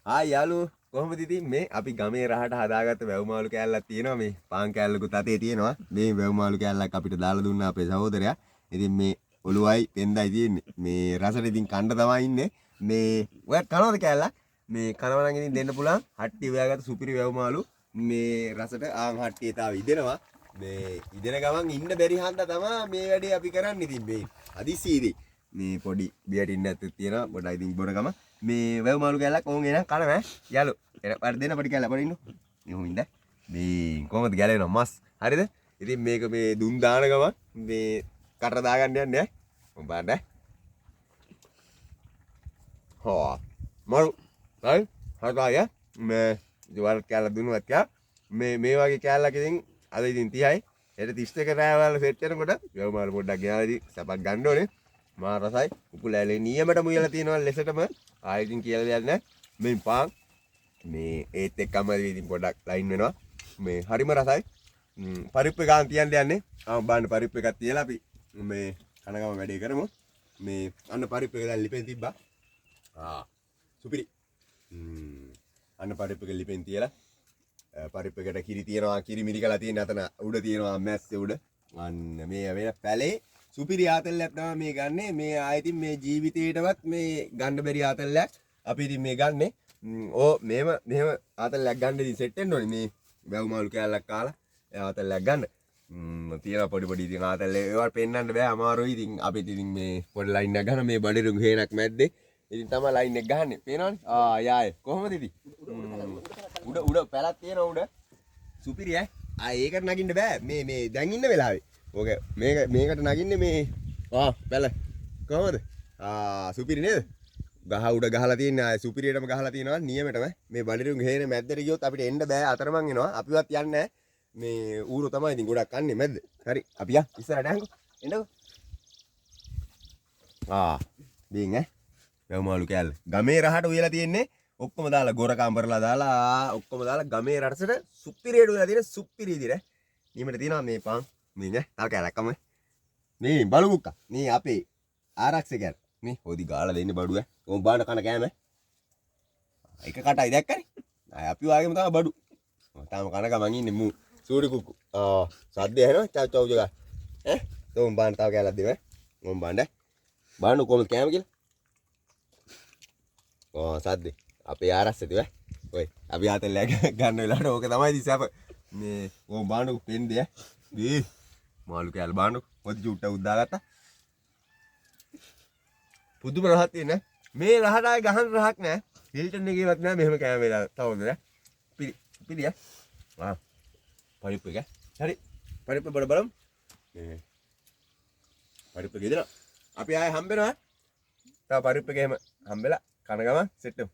ආ යාළුවෝ, කොහොමද ඉතින් මේ අපි ගමේ රහට හදාගත්ත වැව් මාළු කෑල්ලක් තියෙනවා. මේ පාන් කෑල්ලකුත් අතේ තියෙනවා. මේ වැව් මාළු කෑල්ලක් අපිට දාලා දුන්නා අපේ සහෝදරයා. ඉතින් මේ ඔළුවයි පෙන්දයි තියෙන්නේ. මේ රසට ඉතින් කන්න තමයි ඉන්නේ. මේ ඔයත් කනවද කෑල්ලක්? මේ කනවා නම් ඉතින් දෙන්න පුළුවන්. හට්ටි හොයාගත්ත සුපිරි වැව් මාළු මේ රසට ආන් හට්ටියේ තාම ඉදෙනවා. මේ ඉදෙන ගමන් ඉන්න බැරි හන්ද තමයි මේ වැඩේ අපි කරන්නේ. ඉතින් මේ හදිස්සියේදී මේ පොඩි බියටින් නැත්නම් තියෙනවා පොඩයි ඉතින් බොන ගම මේ වැව් මාළු කෑල්ලක් ඕන් එන කනවා ඈ යාළු එන පාර දෙන්න පොඩි කෑල්ල පොඩි ඉන්න මෙහොම ඉන්න මේ කොහොමද ගැලවෙනවා මස් හරිද? ඉතින් මේක මේ දුම් දාන ගමන් මේ කට දාගන්න යන්නේ ඈ උඹ බලන්න ඈ. හා මරු හරි හරි ඈ මේ ඉතින් කෑල්ල දුන්නුවත් කෑ මේ මේ වගේ කෑල්ලක් ඉතින් අද ඉතින් 30යි හෙට 31 රෑ වල සෙට් වෙනකොට වැව් මාළු පොඩ්ඩක් ගෙනාලා ඉතින් සපක් ගන්න ඕනේ. මා රසයි උකුල ඇලේ නියමටම උයලා තියෙනවා ලෙසටම. ආයෙ ඉතින් කියලා දෙයක් නෑ. මේ පාන් මේ ඒත් එක්කම ඉතින් පොඩ්ඩක් ලයින් වෙනවා. මේ හරිම රසයි. පරිප්පු එක ගන්න තියන්න යන්නේ. ආ බලන්න පරිප්පු එකක් තියලා අපි මේ කන ගම වැඩේ කරමු. මේ අන්න පරිප්පු එක දැන් ලිපෙන් තිබ්බා. ආ සුපිරි. අන්න පරිප්පු එක ලිපෙන් තියලා පරිප්පු එකට කිරි තියෙනවා, කිරි මිරිකලා තියෙන අතන උඩ තියෙනවා මැස්සේ උඩ. අන්න මේ වෙන පැලේ සුපිරි ආතල්ලයක් තමයි මේ ගන්නෙ. මේ ආයෙ ඉතින් මේ ජීවිතේටවත් මේ ගන්න බැරි ආතල්ලයක් අපි ඉතින් මේ ගන්නෙ. ඕ මෙහෙම මෙහෙම ආතල්ලයක් ගන්න ඉතින් සෙට් වෙන්න ඕනේ. මේ වැව් මාළු කෑල්ලක් කාලා ඒ ආතල්ලයක් ගන්න. තියෙනවා පොඩි පොඩි ඉතින් ආතල්ල ඒවා පෙන්වන්න බෑ අමාරුයි. ඉතින් අපි ඉතින් මේ පොඩි ලයින් එකක් ගන්න මේ බඩිරුඟු හේනක් මැද්දේ ඉතින් තමයි ලයින් එක ගහන්නේ. පේනවනේ. ආ යාය කොහොමද ඉතින් උඩ උඩ පැලක් තියෙනවා උඩ සුපිරි ඈ. ආ ඒකට නගින්න බෑ මේ මේ දැන් ඉන්න වෙලාවේ. ඕක මේක මේකට නගින්නේ මේ ආ පැල කොහොමද? ආ සුපිරි නේද? ගහ උඩ ගහලා තියෙන ආ සුපිරියටම ගහලා තියෙනවා නියමටම. මේ බඩිරුඟු හේන මැද්දට ගියොත් අපිට එන්න බෑ අතරමං එනවා. අපිවත් යන්නේ නෑ. මේ ඌරෝ තමයි ඉතින් ගොඩක් කන්නේ මැද්ද. හරි අපි යන් ඉස්සරහට යන්කෝ. එන්නකෝ. ආ බින් ඈ වැව් මාළු කෑල්ල ගමේ රහට උයලා තියෙන්නේ. ඔක්කොම දාලා ගොර කම්බරලා දාලා ඔක්කොම දාලා ගමේ රසට සුපිරියට උයලා තියෙන සුපිරි විදිහට නියමට තියෙනවා මේ පාන් මේ නේ. තව කෑල්ලක් කමු මේ බලු මුක්කා මේ අපේ ආරක්ෂකයන් මේ හොදි ගාලා දෙන්නේ බඩු ඈ. ඕම් බාන කන කෑම එක කටයි දැක්කනේ. ආ අපි වාගේම තමයි බඩු. තාම කන ගමන් ඉන්නේ මූ සූරි කුක්කු. ආ සද්ද ඇහෙනවා චව් චව් ජගා ඈ. තෝම් බාන තව කෑල්ලක් දෙමු ඈ. ඕම් බාන්න බලන්න කොහොමද කෑම කියලා. ආ සද්දේ අපේ ආරක්ෂකයෝ ඈ. ඔය අපි ආතල්ලයක් ගන්න වෙලාවට ඕක තමයි ඉතින් සැප. මේ ඕම් බාන්නකො පෙන්දේ ඈ. මේ මාළු කෑල්ල බාන්නකො පොඩි චුට්ටක් උද්දාගත්තා. පුදුම රහක් තියෙන මේ රහට ආයේ ගහන රහක් නෑ. හිල්ටන් එකේවත් නෑ මෙහෙම කෑම වෙලා තවද නෑ. පිරි පිරි ඈ. ආ පරිප්පු එක හරි පරිප්පු බඩ බලමු. මේ පරිප්පු ගෙදර අපි ආයේ හම්බෙනවා. තව පරිප්පු එක එහෙම හම්බෙලා කන ගමන් සෙට් වෙමු.